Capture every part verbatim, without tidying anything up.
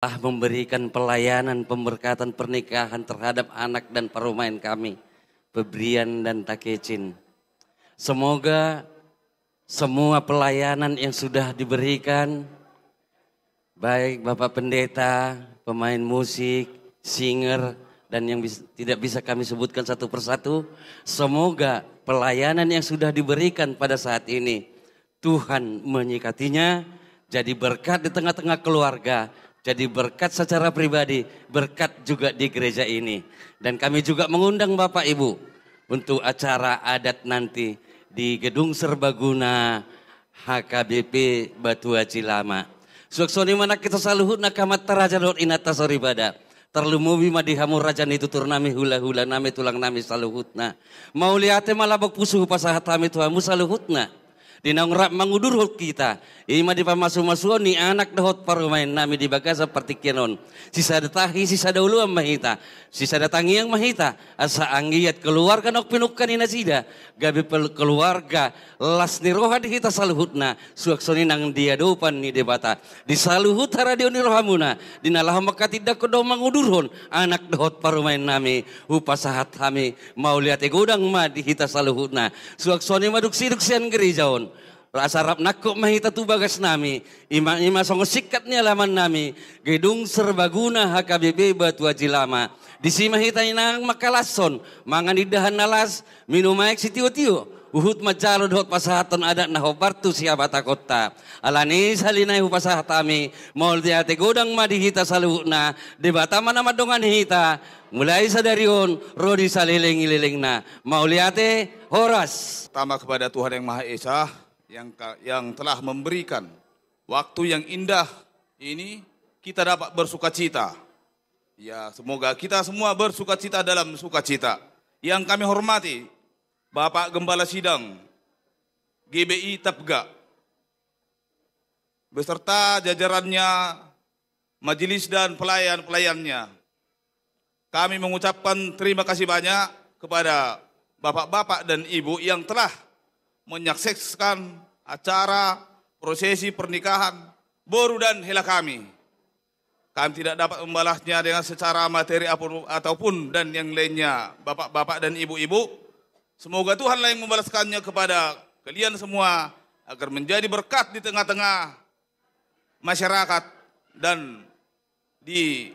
telah memberikan pelayanan pemberkatan pernikahan terhadap anak dan parumaen kami, Febrian dan Takecin. Semoga semua pelayanan yang sudah diberikan, baik Bapak Pendeta, pemain musik, singer, dan yang bis-, tidak bisa kami sebutkan satu persatu, semoga pelayanan yang sudah diberikan pada saat ini, Tuhan menyikatinya, jadi berkat di tengah-tengah keluarga, jadi berkat secara pribadi, berkat juga di gereja ini. Dan kami juga mengundang Bapak Ibu untuk acara adat nanti di Gedung Serbaguna H K B P Batu Aji Lama. Suang songon i ma nang hita saluhutna, angka amanta raja dohot inanta soripada. Tarlumobi ma di hamu raja ni tutur nami, hula-hula nami, tulang nami saluhutna. Mauliate ma lambok pusu hupasahat hami tu hamu saluhutna. Di naung rap mangudurhon hita, i ma di pamasu-masuon ni anak dohot parumaen nami di bagasan partingkian on. Sisada tahi, sisada oloan ma hita, sisada tangiang ma hita, asa anggiat keluarga naung pinungka ni nasida gabe pel-, keluarga las ni roha di hita saluhutna, suang songon i nang di adopan ni Debata. Di saluhut haradeon ni rohamuna, di na laho mangkatindangkon dohot mangudurhon anak dohot parumaen nami, hupasahat hami mauliate godang ma di hita saluhutna. Suang songon i ma dung sidung sian gereja on, asa rap nangkok ma hita tu bagas nami, i ma, i ma songon singkat ni alaman nami, Gedung Serbaguna H K B P Batu Aji Lama. Disi ma hita inang mangkalashon, mangan indahan na las, minum aek sitio-tio, huhut manjalo dohot pasahathon adat na hombar tu sihabatakonta. Alani i sahali nai hupasahat hami mauliate godang ma di hita saluhutna, Debata ma na mandongani hita, mulai sadari on ro di saleleng-lelengna. Mauliate, horas. Pertama kepada Tuhan Yang Maha Esa, yang ka-, yang telah memberikan waktu yang indah ini, kita dapat bersukacita. Ya, semoga kita semua bersukacita dalam sukacita. Yang kami hormati Bapak Gembala Sidang G B I Tapga beserta jajarannya, majelis dan pelayan-pelayannya. Kami mengucapkan terima kasih banyak kepada bapak-bapak dan ibu yang telah menyaksikan acara prosesi pernikahan boru dan hela kami. Kami tidak dapat membalasnya dengan secara materi apun-, ataupun dan yang lainnya, bapak-bapak dan ibu-ibu. Semoga Tuhanlah yang membalaskannya kepada kalian semua, agar menjadi berkat di tengah-tengah masyarakat dan di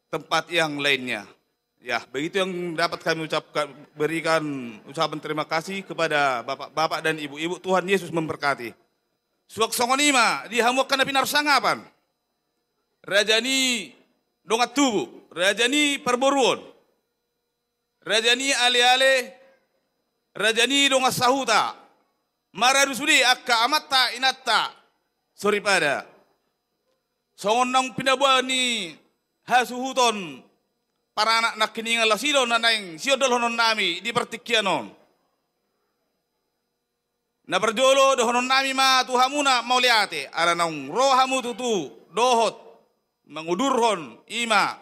tempat yang lainnya. Ya, begitu yang dapat kami ucapkan, berikan ucapan terima kasih kepada bapak-bapak dan ibu-ibu. Tuhan Yesus memberkati. Suang songon i ma di hamu angka na pinarsangapan, raja ni dongan tubu, raja ni parboruon, raja ni ale-ale, raja ni dongan sahuta, maradu sude angka amanta inanta soripada. Songon naung pinaboa ni hasuhuton paranak nangkiningan, laos i do na naeng siondolhonon nami di partingkian on. Na parjolo dohonon nami ma tu hamuna mauliate, ala naung ro hamu tutu dohot mangudurhon, i ma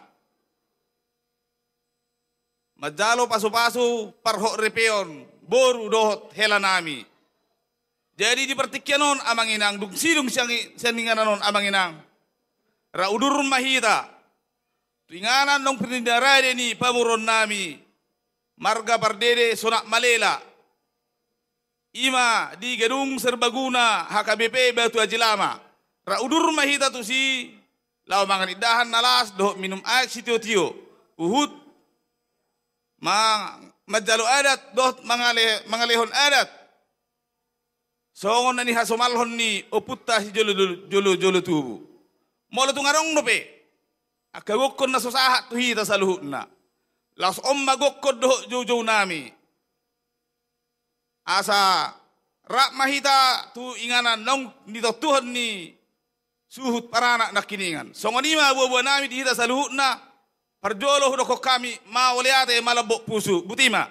manjalo pasu-pasu parhot ripeon boru dohot hela nami. Jadi di partingkian on amang inang, dung sidung sian i-, sian inganan on amang inang, ra udur ma hita tu inganan nang pardinarade ni pamoruon nami, marga Pardede Sonak Malela, i ma di Gedung Serbaguna H K B P Batu Aji Lama. Ra udur ma hita tusi, laho mangan indahan na las dohot minum aek sitio-tio, huhut ma-, manjalo adat dohot mangale-, mangalehon adat songon na nihasomalhon ni ompunta sijolo-jolo, jolo-jolo tubu. Molo tung adong dope angka gokhon na so sahat tu hita saluhutna, laos on ma gokhon dohot joujou nami, asa rap ma hita tu inganan naung nitontuhon ni suhut paranak nangkiningan. Songon i ma buabua nami di hita saluhutna. Parjolo hudokhon hami mauliate ma lambok pusu. Botima.